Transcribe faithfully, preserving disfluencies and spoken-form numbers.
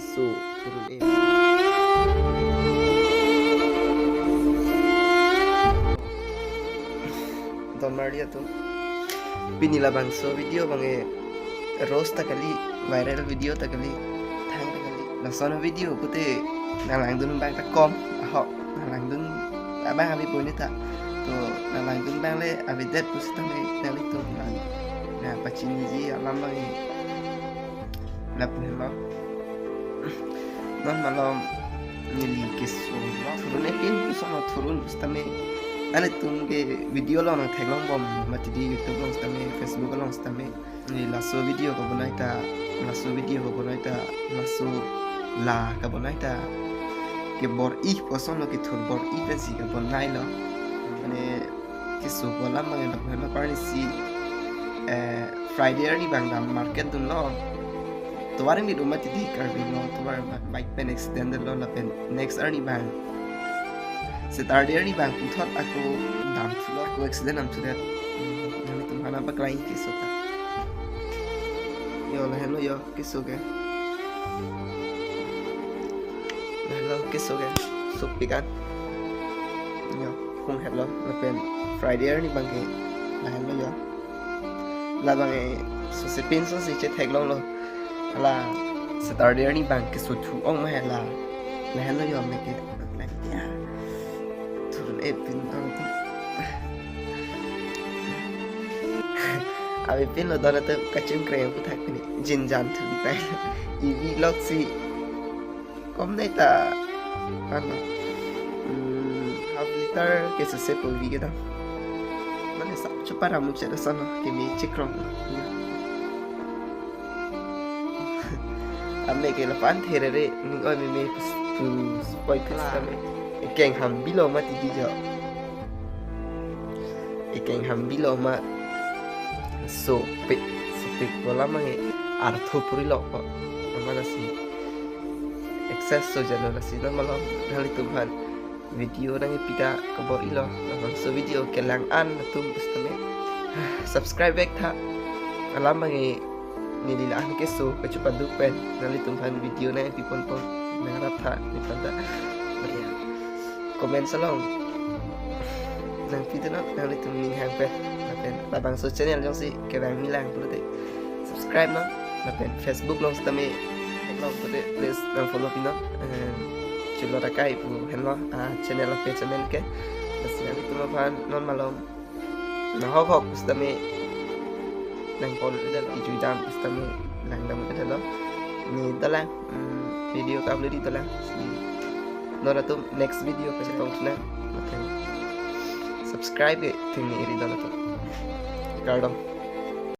So, turun eh. Don Maria tu. Pini labangso video abang eh roast ta kali, viral video ta kali, thang ta kali. Lason video pute nanglangdun abang ta kom, ahok, nanglangdun abang ave pon ta. To nanglangdun abang le avedet pusitame nanglitum lang. Na pachiniji alam abang eh. Lapu henlo. Non malom neli keso lo. Thurun epin puson lo, thurun pusitame. Nanglitum ke video along nangtheklong bom mati di, YouTube along sitame, Facebook along sitame. Neli laso video kabonai ta, laso video kabonai ta, laso la kabonai ta kebor-i puson lo, kethur bor-i pensi kabonai lo. Mane keso pu alam abang eh lapu henlo, parni si, eh, Friday arni abang dam market dunlo. Tovar ingdit mati di Karbi Anglong, tovar bike pen accident lo, lapen next arni abang, Saturday arni abang puthot ako damthulo, ako accident damthudet. Hmm, nanglitum aphan paklang keso ta. Yo, lahenlo yo keso ke. Lahenlo keso ke. Sopik an. Yo, hung hetlo. Lapen Friday arni abang ke lahenlo yo. Labang eh sose pinso si chetheklong lo. Hala Saturday arni abang keso thu-ong ma hala. Lahenlo yo me ke. Ya. Thurun epin ang. Avepin lo, don atum kachingkreng puthak pini. Jinjan thu pai. Ivi lok si kom nai ta. Ano. Hmm, half liter keso se pu vi kedam. Mane sap chupa ramu chera sono keme chikrong. Ame ke lapu-an therere ning oi meme pus pus poi pus kame. Ekeng ham bilo mati di jo. Ekeng ham bilo ma. Sopik, sopik pu alam abang eh artho puri lo ko. Amat lasi excess so jalo lasi non malom nanglitum aphan video nangpi ta kabor-i lo. Labangso video kelang an atum pusitame subscribe vek tha. Alam abang eh neli la-an keso kachepaduk pen nanglitum aphan video nangpi ponpo, nangrap tha nephan ta. Ya. Comment along nangpi tu non, nanglitum ning hang pen. Lapen labangso channel jongsi kevang milang pulote subscribe non. Lapen Facebook along sitame along pulote please nang follow pi non. Eh, Chulot Akai pu henlo, ah, channel a page amen ke. Lasi nanglitum aphan non malom nahok hok pusitame nangpon-edetlo, kejui dam pusitame langdam-edetlo. Ne dolang, mm, video ka-upload-i dolang. Si don atum next video kachetong thu nang. Lapen subscribe ke thengni eri don atum. Kardom.